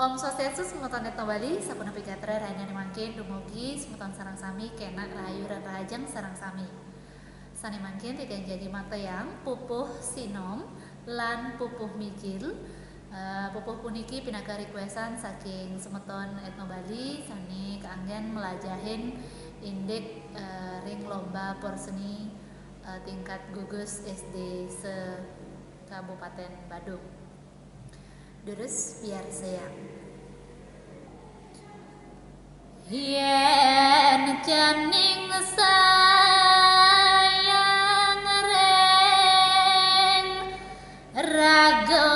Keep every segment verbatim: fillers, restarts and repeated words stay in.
Om Swastiastu, semeton Etno Bali, sapunapi gatra rahinané mangkin, dumugi semeton sareng sami kénak rahayu lan rahajeng sareng sami. Sané mangkin titiang jagi makta yang pupuh Sinom lan pupuh Mijil. Eh, pupuh puniki pinaka requestan saking semeton Etno Bali sané kaanggén mlajahin indik, eh, ring lomba porseni, eh, tingkat gugus S D se-Kabupaten Badung. Durus piarsayang. Yén cening sayang ring raga,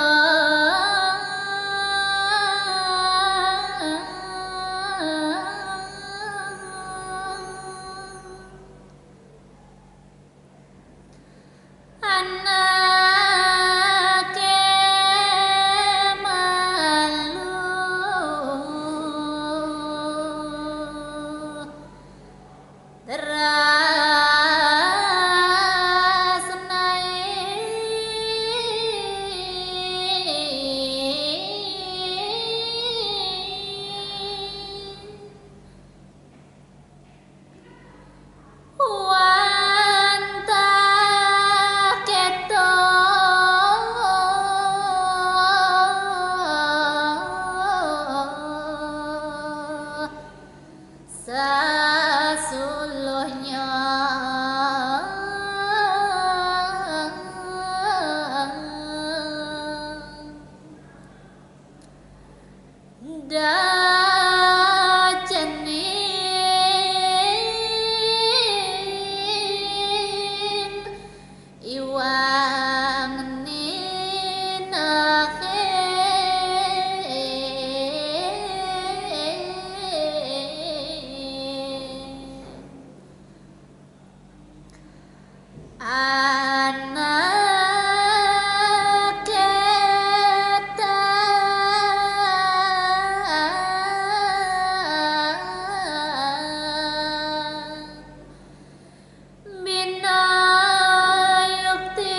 anaké malu tresnain. Wantah kéto sasuluhnya. Dacening iwang ninahe. Anak kita bina yukti.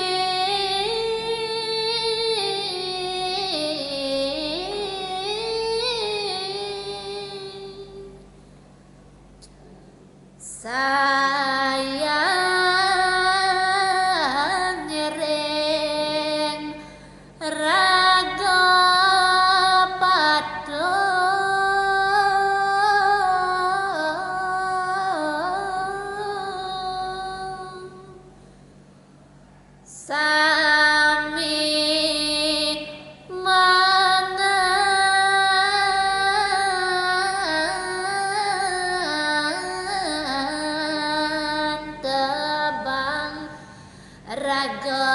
Sayang ring raga padha. Sami mangan tebang raga.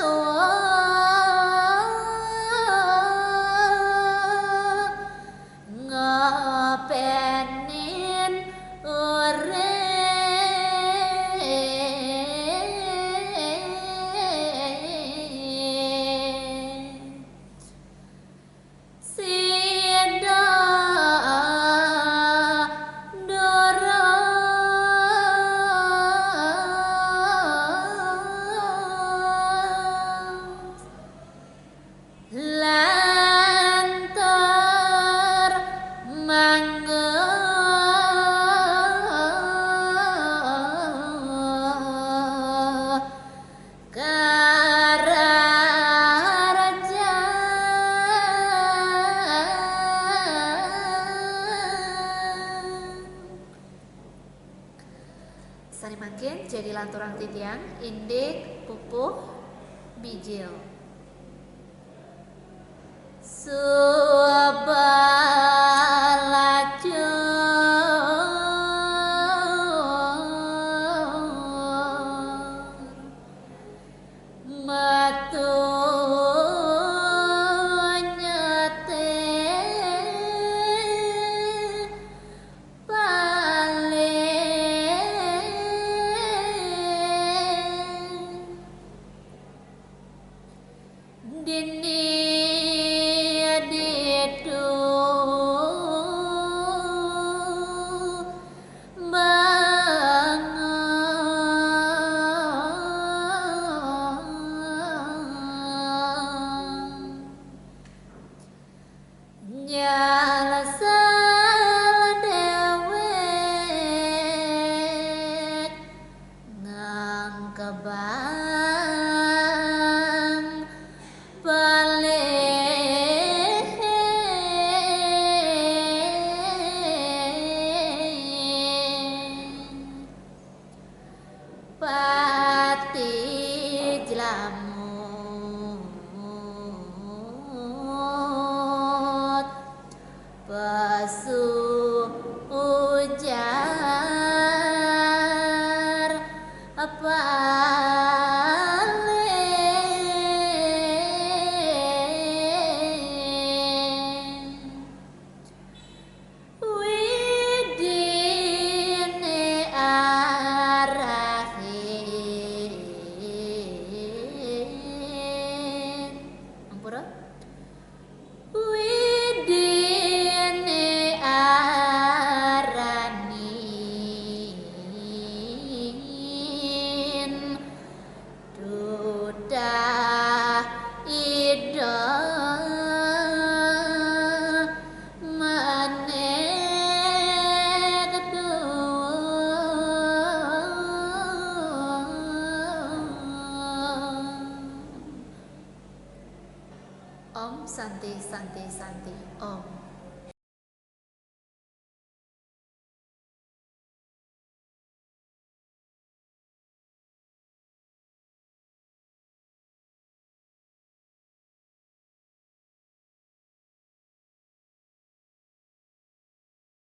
Masuwun ngopenin urip. Sida durung lantur mangga kararjan. Sané mangkin jagi lanturang titiang indik pupuh mijil. Subalajur metu nyate paling. Dini di Santi, Santi, Santi, Om.